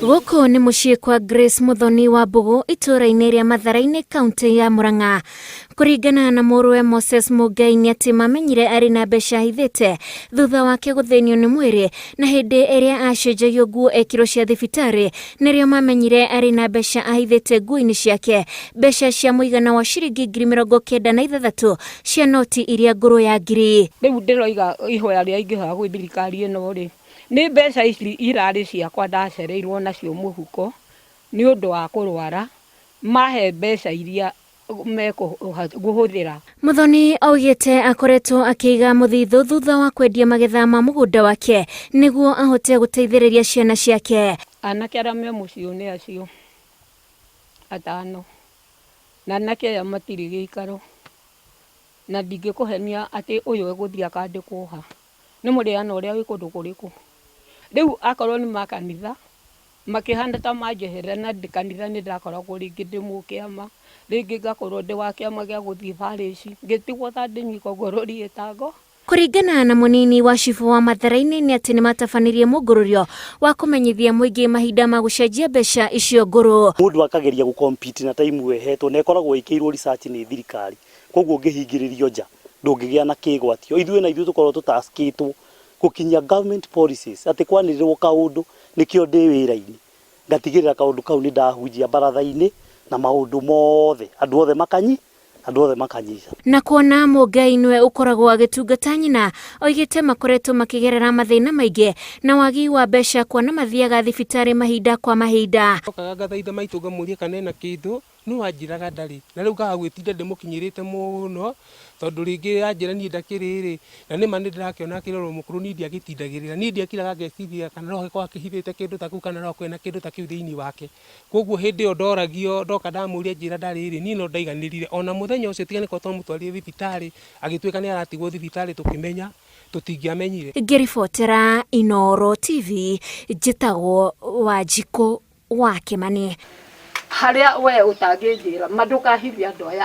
Gũkũ nĩ mũciĩ kwa Grace Muthoni wa Mbũgũ itũũra-inĩ rĩa Matharainĩ kaunti ya Murang'a. Kũringana na mũrũwe Moses Mũngai nĩ atĩ mamenyire arĩ na mbeca ahithĩte thutha wake gũthĩnio nĩ mwĩrĩ na hĩndĩ ĩrĩa acenjagio nguo ekĩrwo cia thibitarĩ nĩrĩo mamenyire arĩ na mbeca ahithĩte nguo-inĩ ciake, mbeca cia mũigana wa ciringi 96,000 cia noti iria ngũrũ ya ngiri. Rĩu ndĩroiga ihoya rĩrĩa ingĩhoya gwĩ thirikari ĩno rĩ, nĩ mbeca ici irarĩ ciakwa ndacereirwo nacio mũhuko nĩ ũndũ wa kũrwara, mahe mbeca iria mekũhũthĩra. Muthoni augĩte akoretwo akĩiga mũthithũ thutha wa kwendia magetha ma mũgũnda wake nĩguo ahote gũteithĩrĩria ciana ciake. Anake arĩa me mũciĩ nĩ acio atano, na anake aya matirĩ gĩikaro, na ndingĩkũhenia atĩ ũyũ egũthiĩ akandĩkwo ha, nĩ mũrĩana ũrĩa wĩ kũndũ kũrĩkũ. Rĩu akorwo nĩ makanitha, makĩhana ta manjeherera na ndĩ kanitha nĩ ndakoragwo rĩngĩ ndĩ mũkĩama, rĩngĩ ngakorwo ndĩ wa kĩama gĩa gũthiĩ parish, ngĩtigwo ta ndĩ nyika ngũrũri ĩtango. Kũringana na mũnini wa cibũ wa Matharainĩ nĩ atĩ nĩmatabanirie mũngũrũrio wa kũmenyithia mũingĩ mahinda ma gũcenjia mbeca icio ngũrũ. Mũndũ akageria gũ compete na time ĩhetwo na ĩkoragwo ĩkĩirwo research nĩ thirikari, koguo ũngĩhingĩrĩrio nja ndũngĩgĩa na kĩgwatio. Ithuĩ na ithuĩ tũkoragwo tũtaskĩtwo gũkinyia government policies atĩ kwanĩrĩrwo kaũndũ nĩkĩo ndĩ wĩra-inĩ ngatigĩrĩra kaũndũ kau nĩ ndahunjia baratha-inĩ na maũndũ mothe andũ othe makanyi andũ othe makanyita. Na kuona Mũngai nĩwe ũkoragwo agĩtungata nyina, oigĩte makoretwo makĩgerera mathĩna maingĩ na wagi wa mbeca kuona mathiaga thibitarĩ mahinda kwa mahinda. Ndokaga ngathaitha maitũ ngamũria kana ena kĩndũ, no anjĩraga ndarĩ. Na rĩu ngaga gwĩtinda ndĩmũkinyĩrĩte mũno, tondũ rĩngĩ anjĩra niĩ ndakĩrĩ rĩ, na nĩma nĩ ndĩrakĩona akĩrorwo mũkũrũ niĩ ndiagĩtindagĩrĩra. Niĩ ndiakiraga ngeciria kana no agĩkorwo akĩhithĩte kĩndũ ta kĩu kana no akorwo ena kĩndũ ta kĩu thĩinĩ wake. Koguo hĩndĩ ĩyo ndoragio ndoka ndamũria anjĩra ndarĩ rĩ, niĩ no ndaiganĩrire. Ona mũthenya ũcio tiga nĩkorwo twamũtwarire thibitarĩ, agĩtuĩka nĩ aratigwo thibitarĩ tũkĩmenya, tũtingĩamenyire. Ngĩribotera Inooro TV, njĩtagwo Wanjikũ wa Kĩmani. Harĩa we ũtangĩnjĩra ma ndũkahithe andũ aya.